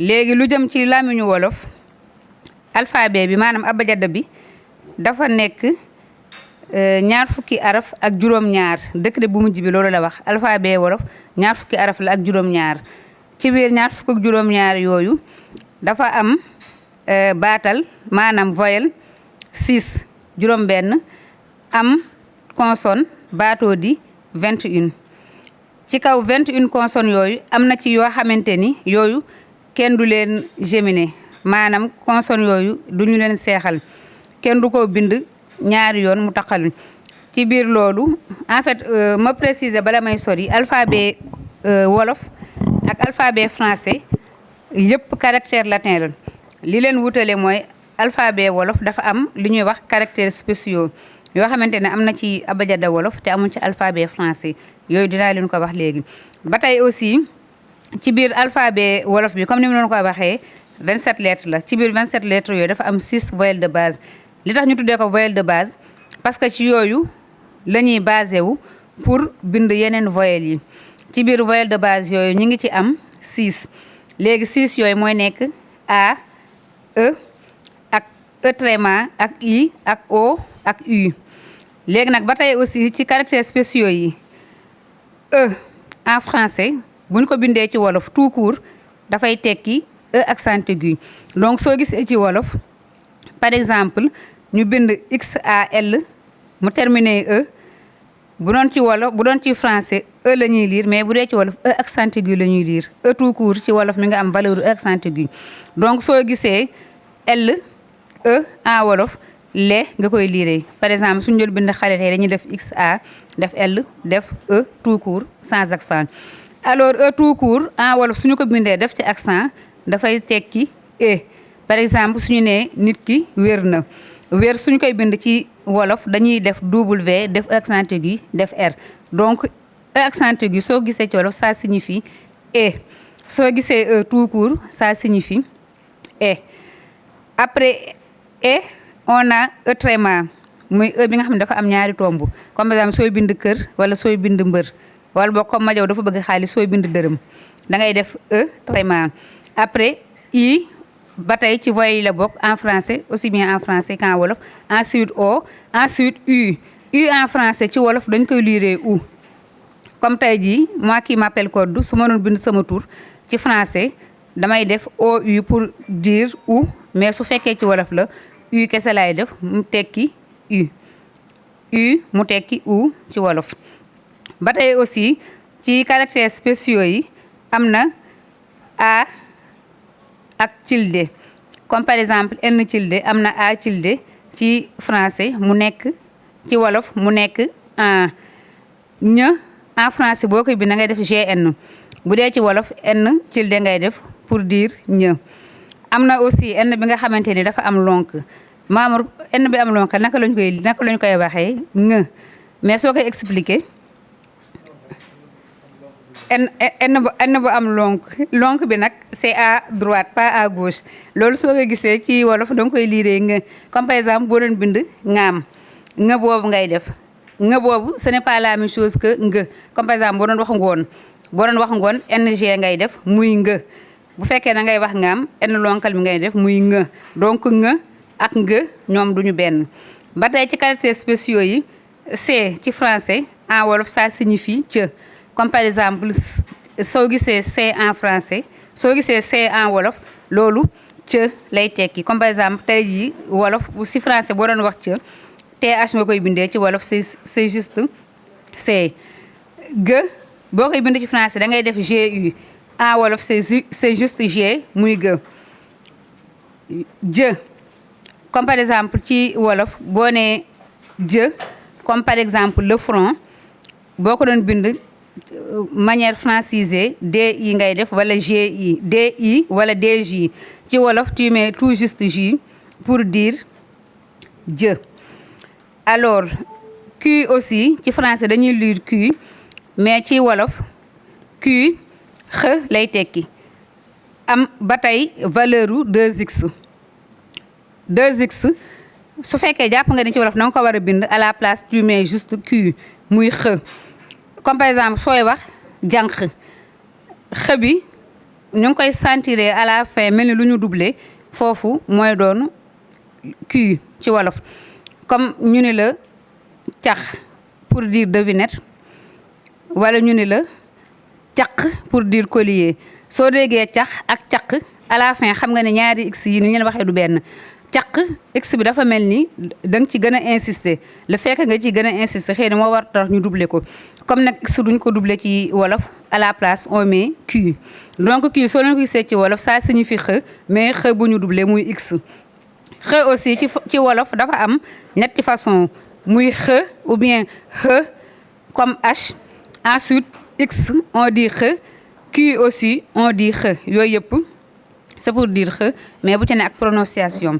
léegi lu jëm ci làmmiñu wolof alphabet bi maanaam abajada bi dafa nekk ñaar fukki araf ak juróom-ñaar décret bu mujj bi loolu la wax alphabet wolof ñaar fukki araf la ak juróom-ñaar ci biir ñaar fukk ak juróom-ñaar yooyu dafa am baatal maanaam voyelle 6 juróom-benn am consonne baatoo di 21 ci kaw 21 consonnes yooyu am na ci yoo xamante ni yooyu kenn du leen géminer maanaam consonnes yooyu du ñu leen seexal kenn du ko bind ñaari yoon mu taqal ci biir loolu en fait ma préciser bala may sori alphabet wolof ak alphabet français yëpp caractère latin la li leen wutale mooy alphabet wolof dafa am li ñuy wax caractères spéciaux yoo xamante ne am na ci abajada wolof te amul ci alphabet français yooyu dinaa leen ko wax léegi. ba tey aussi ci biir alphabet wolof bi comme ni mu leen ko waxee 27 lettres la ci biir 27 lettres yooyu dafa am 6 voyelles de base li tax ñu tuddee ko voyelle de base parce que ci yooyu la ñuy basé wu pour bind yeneen voyelles yi ci biir voyelle de base yooyu ñu ngi ci am 6 léegi 6 yooyu mooy nekk A E ak E tréma ak I ak O ak U léegi nag ba tey aussi ci caractères spéciaux yi E en français buñ ko bindee ci wolof tout court dafay tekki E accent aigu donc soo gisee ci wolof par exemple ñu bind XAL mu terminé E bu doon ci wolof bu doon ci français E la ñuy lire mais bu dee ci wolof E accent aigu la ñuy lire E tout court ci wolof mi nga am valeur E accent aigu donc soo gisee L E en wolof le nga koy lire par exemple suñu doon bind xale tey dañuy def XA def L def E tout court sans accent alors E tout court en wolof suñu ko bindee def ci accent dafay tekki E par exemple suñu nee nit ki wér na wér suñu koy bind ci wolof dañuy def W def E accent aigu def R donc E accent aigu soo gisee ci wolof ça signifie E soo gisee E tout court ça signifie E après E on a E tréma muy E bi nga xam ne dafa am ñaari tomb comme par exemple sooy bind kër wala sooy bind mbër wala boog comme Madiaw dafa bëgg xaalis sooy bind dërëm da ngay def E tréma après I ba tey ci voyelle yi la bokk en français aussi bien en français qu'en wolof ensuite O ensuite U en français ci wolof dañ koy lire U comme tey jii moi qui m'appelle Codou su ma doon bind sama tur ci français damay def OU pour dire U mais su fekkee ci wolof la U kese laay def mu tekki U mu tekki U ci wolof ba tey aussi ci caractères spéciaux yi am na A ak tilde comme par exemple N tilde am na A tilde ci français mu nekk ci wolof mu nekk ña en français boo koy bind da ngay def GN bu dee ci wolof N tilde ngay def pour dire ña am na aussi N bi nga xamante ni dafa am lonk Mamour N bi am lonk naka lañ koy waxee ña mais soo koy expliquer N bu am lonk bi nag c'est à droite pas à gauche loolu soo ko gisee ci wolof da nga koy liiree nga comme par exemple boo doon bind ŋaam nga boobu ngay def nga boobu ce n'est pas la même chose que nga comme par exemple boo doon wax ngoon NG ngay def muy nga bu fekkee da ngay wax ŋaam N lonkal bi ngay def muy nga donc nga ak nga ñoom duñu benn ba tey ci caractères spéciaux yi C ci français en wolof ça signifie ca comme par exemple soo gisee C en français soo gisee C en wolof loolu ca lay tekki comme par exemple tey jii wolof si français boo doon wax ca TH nga koy bindee ci wolof c'est juste C ga boo koy bind ci français da ngay def GU en wolof c'est juste G muy ga jë comme par exemple ci wolof boo nee jë comme par exemple le front boo ko doon bind manière francisée DI ngay def wala GI DI wala DJ ci wolof tu mets tout juste J pour dire jë alors Q aussi ci français dañuy lire Q mais ci wolof Q x lay tekki am ba tey valeur u 2x 2x su fekkee jàpp nga ni ci wolof na nga ko war a bind à la place tu mets juste Q muy x comme par exemple sooy wax jànq x bi ñu ngi koy sentir à la fin mel ni lu ñu doublé foofu mooy doon Q ci wolof comme ñu ni la cax pour dire devinette wala ñu ni la caq pour dire collier soo déggee cax ak caq à la fin xam nga ne ñaari x yi ni ñu leen waxee du benn caq x bi dafa mel ni da nga ci gën a insister le fait que nga ci gën a insister xëy na moo war tax ñu doubler ko comme nag x duñ ko doubler ci wolof à la place on met Q donc Q soo leen ko gisee ci wolof ça signifie x mais x bu ñu doubler muy x x aussi ci wolof dafa am ñetti façon muy x ou bien x comme h ensuite x on dit x Q aussi on dit x yooyu yëpp c'est pour dire x mais bu ci ne ak prononciation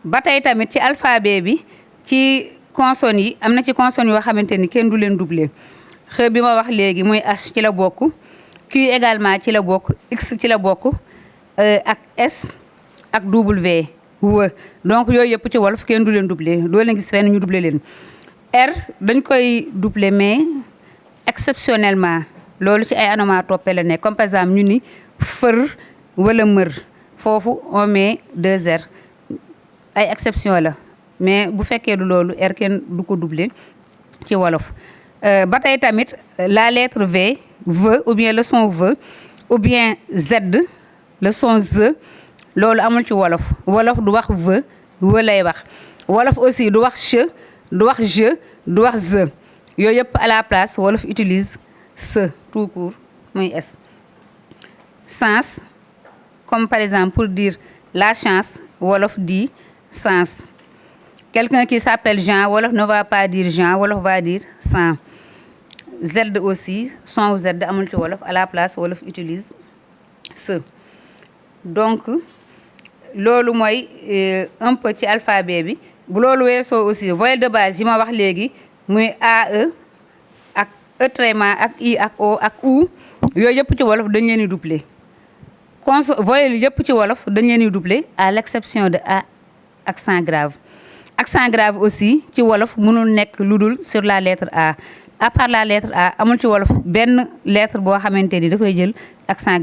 ba tey tamit ci alphabet bi ci consonnes yi am na ci consonnes yoo xamante ni kenn du leen doubler x bi ma wax léegi muy h ci la bokk Q également ci la bokk x ci la bokk ak s ak w donc yooyu yëpp ci wolof kenn du leen doubler doo leen gis fenn ñu doubler leen r dañ koy doubler mais exceptionnellement loolu ci ay onomatopée la nekk comme par exemple ñu ni fër wala mër foofu on met 2 r ay exception la mais bu fekkee du loolu r kenn du ko doubler ci wolof ba tey tamit la lettre v ou bien le son v ou bien z le son z loolu amul ci wolof wolof du wax v lay wax wolof aussi du wax che du wax je du wax z yooyu yëpp à la place wolof utilise ce tout court muy s sens comme par exemple pour dire la chance wolof dit sens quelqu'un qui s'appelle Jean wolof ne va pas dire Jean wolof va dire sang z aussi son z amul ci wolof à la place wolof utilise ce donc loolu mooy un peu ci alphabet bi bu loolu weesoo aussi voyelle de base yi ma wax léegi muy AE ak E tréma ak I ak O ak U yooyu yëpp ci wolof dañ leen di doubler voyelle yëpp ci wolof dañ leen di doubler à l'exception de A accent grave accent grave aussi ci wolof mënul nekk lu dul sur la lettre A à part la lettre A amul ci wolof benn lettre boo xamante ni dafay jël accent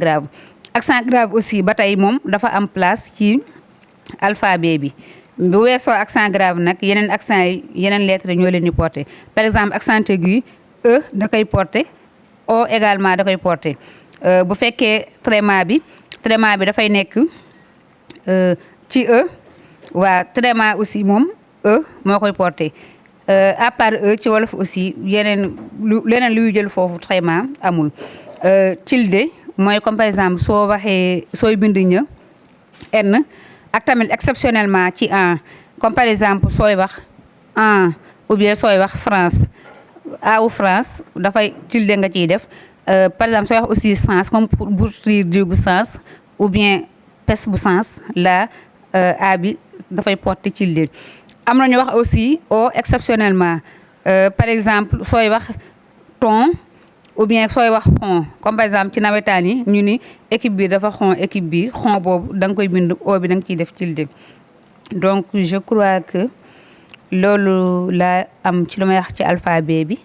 grave aussi ba tey moom dafa am place ci alphabet bi bu weesoo accent grave nag yeneen accent yi yeneen lettres ñoo leen di porter par exemple accent aigu E da koy porter O également da koy porter bu fekkee tréma bi dafay nekk ci E waa tréma aussi moom E moo koy porter à part E ci wolof aussi leneen luy jël foofu tréma amul tilde mooy comme par exemple soo waxee sooy bind ña n ak tamit exceptionnellement ci en comme par exemple sooy wax en ou bien sooy wax France awu France dafay tilde nga ciy def par exemple sooy wax aussi sens comme pour dire bu sens ou bien pes bu sens la a bi dafay porter tilde am na ñu wax aussi o exceptionnellement par exemple sooy wax ton ou bien sooy wax xon comme par exemple ci nawetaan yi ñu ni équipe bi dafa xon équipe bi xon boobu da nga koy bind o bi da nga ciy def tilde donc je crois que loolu la am ci lu may wax ci alphabet bi.